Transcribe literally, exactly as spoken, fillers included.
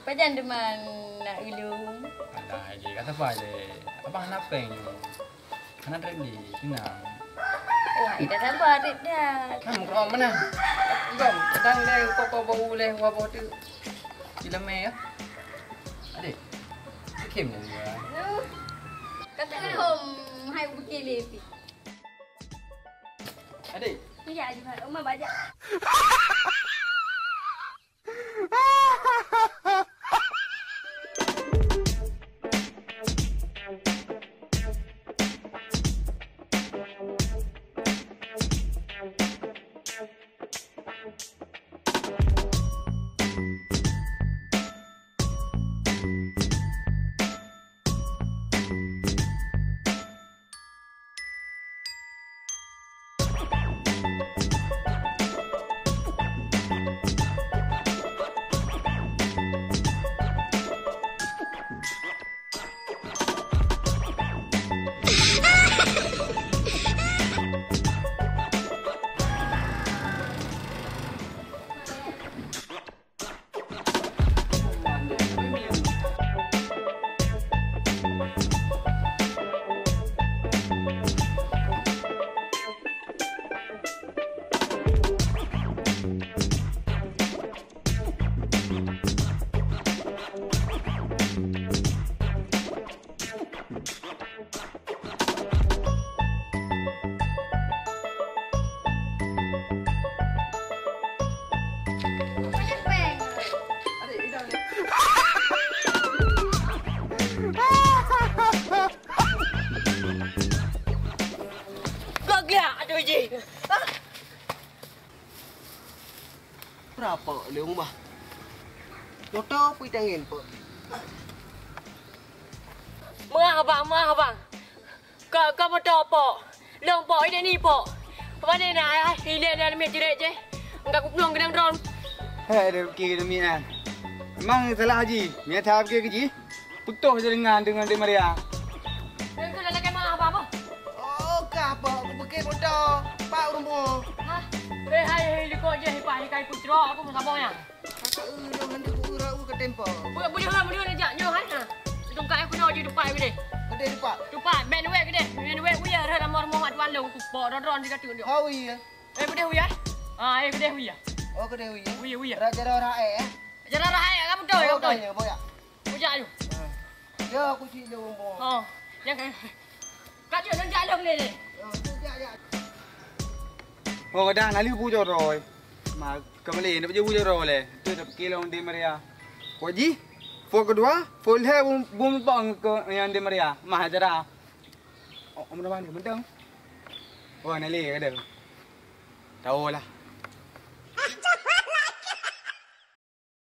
Pajan teuma na ulôn? Alah, Haji, ka sabar lé. Abang hana péng nyoe. Hana trép lé, seunang. Oh, hai, dah sabar, trép dah. Nah, muka awak mana? Gom, sedang lé, kok, kok bau lé, wah bau tu. Cilame ya. Adik, sikit ni. Aduh. Kata hom, hai bukit lé pi. Adik. Ya, Haji Mat. Uma bajak. Gok glak, aduh jih. Peurapok lé umbah. Moto pui tangen pok. Meungaih abang, meungaih abang. Ka, ka moto pok. Lôn pok, ideh ni pok. Pane na ai, ilée na miet jeuret jeh. Engka kuplueng keudang droen. Hai, ada pikir demi an. Memang salah Haji. Miet that pikir ke jih. Putôh jaringan deungon Dek Maria. Nyan keuh lagèe meuah apa-apa. Oh, ka apa? Aku pikir bodoh. Pak rumoh. Hah? Eh, hai, hai, likot je, hai, Pak, hai, kai pucrok, aku mau sabar ya. Kata urang nanti ku urau ke tempo. Boleh, boleh, boleh, boleh, jak, nyoh, hai, ha. Tungkai aku nak je depan gede. Gede depan. Depan, ben wek gede. Ben wek, uya, rah lamar mau atuan lo, aku pok, ron, ron, tiga tu, dia. Hau iya. Eh, gede uya. Ah, eh, gede uya. Oh, gede uya. Uya, uya. Raja Rara eh. Raja Rara eh, kamu tahu ya, Oh, betul. Tanya, boya. Bujak aju. Ah. Ya, aku cik dia umur. Oh, yang kan. Kat dia, nanti alam ni, ni. Ya, tu, ya, ya. Oh, kadang nak libu joroi. Ma, kembali, nak baju joroi le. Tu dah pergi lawan dia Maria. Kau ji, fo kedua, fo le bum, bum bang ke yang dia Maria. Mah acara. Oh, mana mana, mentang. Oh, nak le, kadang. Tahu lah.